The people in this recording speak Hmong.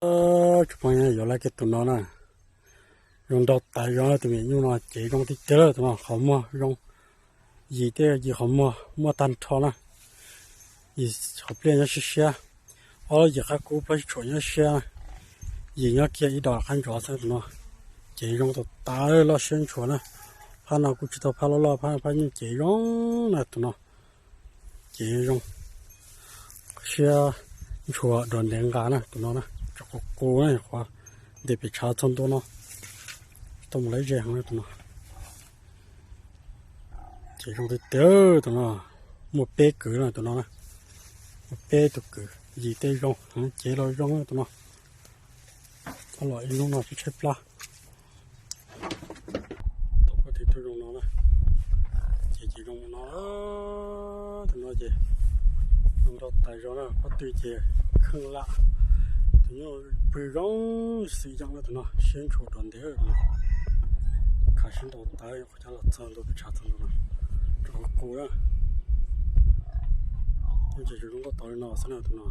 Tsoom phooj ywg, yuav lawv kiag tus no na, zoo nraug tas zog na, tus me nyuam nyuj no cev zoo tiag tiag lawm tus no, qhov muag zoo, yim tej yim qhov muag muaj tag nrho na, yim qhov pliaj nyob siab siab, ob lub yim qab kub plaub tshuam nyob siab, yim nyob kiag ib do qab ntsov xwb tus no, cev zoo tas tas loj siab ntshua na, phab no kuj tsis tau phab loj loj, phab phab nyuj cev zoo na tus no, cev zoo siab ntshua dua ntev nqa na tus no na, tseem qus qus na, qhuav ntes pem tshav txog ntua no, tsis tau mus lawv ze heev na tus no. Ces zoo tiag tiag tus no, muaj peb kwv na tus no na, muaj peb tus kwv, yim tej zoo, cev los zoo tus no. Txhob los ib hnub no tshaib tshaib plab. Tau pob tw tuaj zoo no na, ces ces zoo no, tus no ces zoo nraug tas zog na, pob tw ces kheej lam, tus nyuj pw zoo xwm yeej na tus no, siab ntshua dua ntev, khav siab ntau tas, qhov cab los txog ntua pem tshav txog ntua no, tseem qus qus na. Ces zoo nkauj tau li no xwb na tus no.